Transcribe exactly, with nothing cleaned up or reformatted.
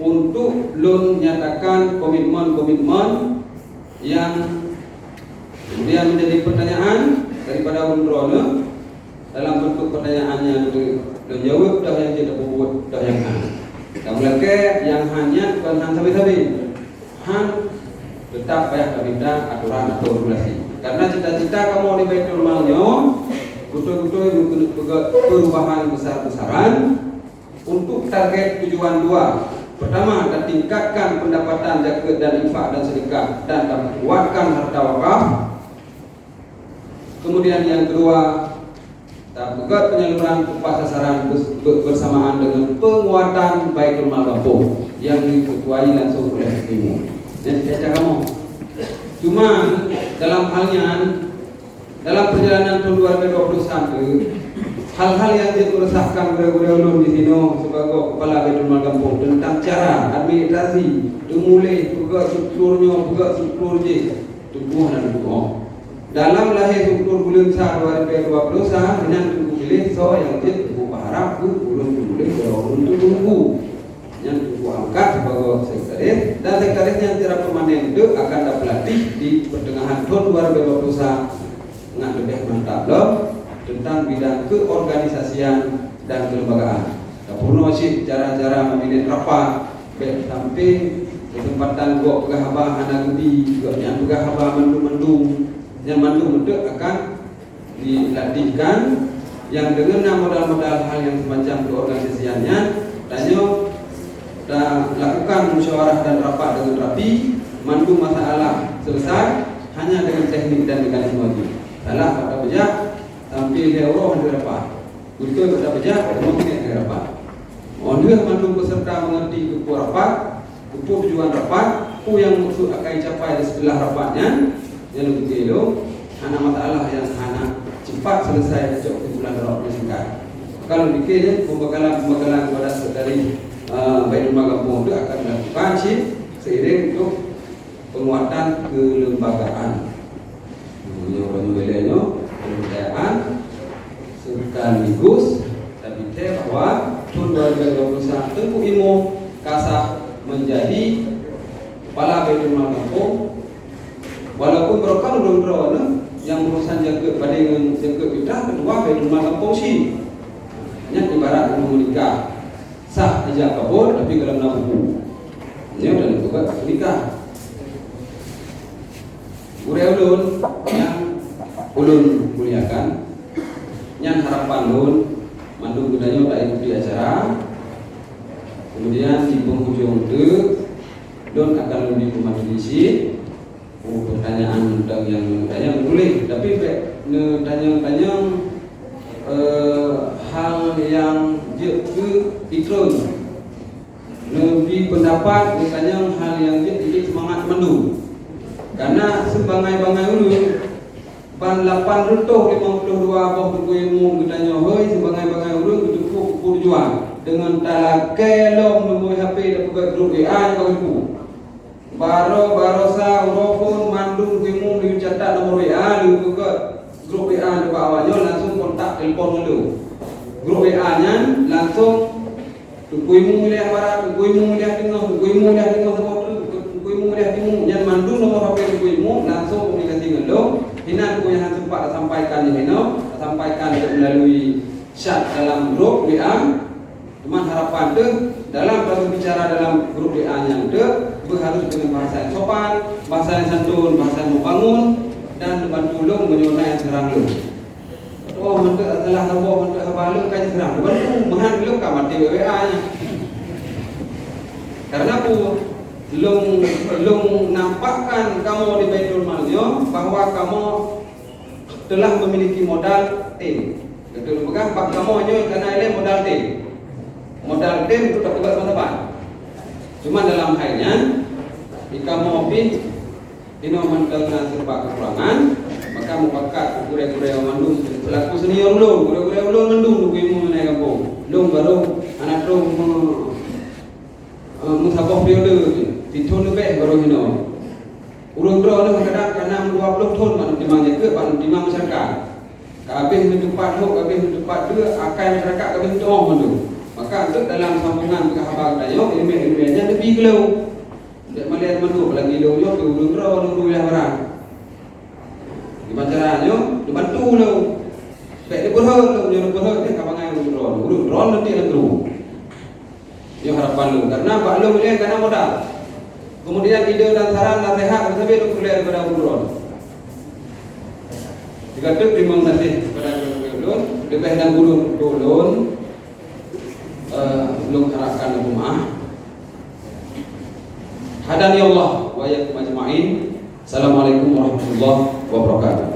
Untuk lôn nyatakan komitmen-komitmen yang kemudian menjadi pertanyaan daripada ulôn droeneuh dalam bentuk pertanyaan nyang lôn jaweueb, toh nyang jeuet tapeubuet, toh nyang hana. Dan meulakée nyang hana nyan kon hana sabe-sabe. Han, tetap payah taminta aturan atau regulasi. Karena cita-cita kamoe di Baitul Mal nyoe beutôi-beutôi meukeunong peugét perubahan besar-besaran untuk target tujuan dua. Pertama, tatingkatkan pendapatan zakat dan infak dan sedekah dan takuatkan harta wakaf. Kemudian yang kedua, tapeugét penyaluran tepat sasaran bes-, be-, bersamaan dengan penguatan Baitul Mal gampông yang diketuai langsung oleh Timur. Dan saya cakap mau. Cuma dalam hal nyan, dalam perjalanan tahun dua ribu dua puluh satu, hal-hal yang jeuet meresahkan gurée-gurée ulôn di sinoe sebagai kepala Baitul Mal gampông tentang cara administrasi, teumuléh, peugét struktur nyoe, peugét struktur jih. Teungku hana leumoh. Dalam lahé struktur buleuen sa dua ribu dua puluh sa, inan Teungku piléh soe nyang jeuet Teungku peuharab keu ulôn tuléh jawaban Teungku. Nyan Teungku angkat sibagoe sekretaris, dan sekretaris nyan secara permanen teuk akan tapeulatih di pertengahan thon dua ribu dua puluh sa ngon leubeh mantap lom teuntang bidang keorganisasian dan kelembagaan. Tapeurunoe cit cara-cara memimpin rapat, bék sampai kesempatan gob peugah haba hana geubi, gobnyan peugah haba mandum-mandum. Nyan mandum meuteuk akan dilatihkan, nyang deungon na modal-modal hal nyang semacam keorganisasian nyan, tanyoe talakukan musyawarah dan rapat deungon rapi, mandum masalah selesai hanya dengan teknik dan mekanisme jih. Salah bak tapeujak, sampai lhée uroe hana rapat. Beutôi bak tapeujak, mungkin hana rapat. Óh lheueh mandum peserta mengerti keupeue rapat, keupeue tujuan rapat, peue nyang meukeusut akan jicapai di seuteulah rapat nyan, nyan lôn kutém lôn, hana masalah nyang hana cepat selesai tacok kesimpulan dalam waktu singkat. Maka lôn pikir nyan pembekalan-pembekalan kepada sekretaris, eh, Baitul Mal gampông tu akan dilakukan cit seiring untuk penguatan kelembagaan. Nyoe, nyoe, nyoe, nyoe, kepercayaan sekaligus tapi teh bahwa thon dua ribu dua puluh satu Teungku Imum ka sah menjadi kepala Baitul Mal gampông. Walaupun barokon ulôn droeneuh nyang urusan jakeut padé ngon jakeut fitrah ketua Baitul Mal gampông cit. Nyan ibarat ureueng meunikah. Sah ijab kabul, tapi goh lom na buku. Nyoe dan buku nikah. Gurée ulôn nyang ulôn muliakan, nyan harapan lôn mandum geutanyoe taikuti acara. Kemudian di penghujung tu, lôn akan lôn bri peumantong cit. Oh, pertanyaan tentang nyang neutanyong tuléh, tapi bék neutanyong-tanyong, eh, hal nyang jeuet keu itrön. Neubri peundapat, neutanyong hal nyang jeuet keu seumangat mandum. Karena seubangai-bangai ulôn, ban lapan reutôh limong ploh dua boh Teungku Imum geutanyoe hôi, seubangai-bangai ureuëng geuteupue keu peue tujuan. Deungon talakée lom neumui H P tapeugah grup W A nyang ka geuteupue. Baroe-baroe sa uroe phon mandum Teungku Imum laju catat nomor W A, laju peugét grup W A nibak awak nyoe, langsung kontak telepon ngon lôn. Grup W A nyan langsung Teungku Imum wilayah barat, Teungku Imum wilayah teungoh, Teungku Imum wilayah teungoh saboh treuk, Teungku Imum wilayah timu, nyan mandum nomor H P Teungku Imum, langsung komunikasi ngon lôn. Hinan peue nyang hana sempat tasampaikan di sinoe, tasampaikan melalui chat dalam grup W A. Teuma harapan teuh dalam berbicara dalam grup W A nyan teuh beuharus dengan bahasa yang sopan, bahasa yang santun, bahasa yang membangun, dan bantu lôn meunyoe na nyang seurang lôn. Oh, mantap salah saboh, mantap haba lôn ka jiseurang. Bantu meuhan lôn ka maté W A nyan. Karena peue? Lôn, lôn nampakkan kamoe di Baitul Mal nyoe bahwa kamoe telah memiliki modal tim. Beutôi lôn peugah, bak kamoe nyoe ka na ilée modal tim. Modal tim untuk tapeugah saban-saban. Cuma dalam hai nyan, di kamoe pih inoe mantong na seurupa keukurangan, maka mupakat gurée-gurée mandum selaku senior ulôn, gurée-gurée ulôn mandum Teungku Imum nyoe gampông. Lôn barô hana troh me-, Eh, meusaboh periode, sithon leubeh baru hinoe. Ureuëng droeneuh kadang ka na dua ploh thon bak neutimang jakeut, bak neutimang masyarakat. Ka habéh neutupat hok, ka habéh neutupat deuk, akai masyarakat ka habéh neutuoh mandum. Maka Kan tu dalam sambungan keu haba geutanyoe, ileumèe-ileumèe nyan neubi keu lôn. Dek malèe mandum lagi lôn nyoe keu ulôn droe, ulôn wilayah barang. Gimana cara nyoe? Dibantu lôn. Bèk dipeurhot lôn, nyoe dipeurhot nyan ka bangai ulôn droe. Ulôn droe nanti lam guru. Nyoe harapan lôn. Karena bak lôn ilèe ka na modal. Kemudian ide dan saran naseuhat dan sabé lôn peureulèe daripada ulôn droe. Sigoe teuk teurimong gaséh kepada gurèe-gurèe ulôn, leubèh dan gurèe ulôn, eh, ulôn harapkan leubèh maah. Hadani Allah wa iyyakum ajma'in. Assalamualaikum warahmatullahi wabarakatuh.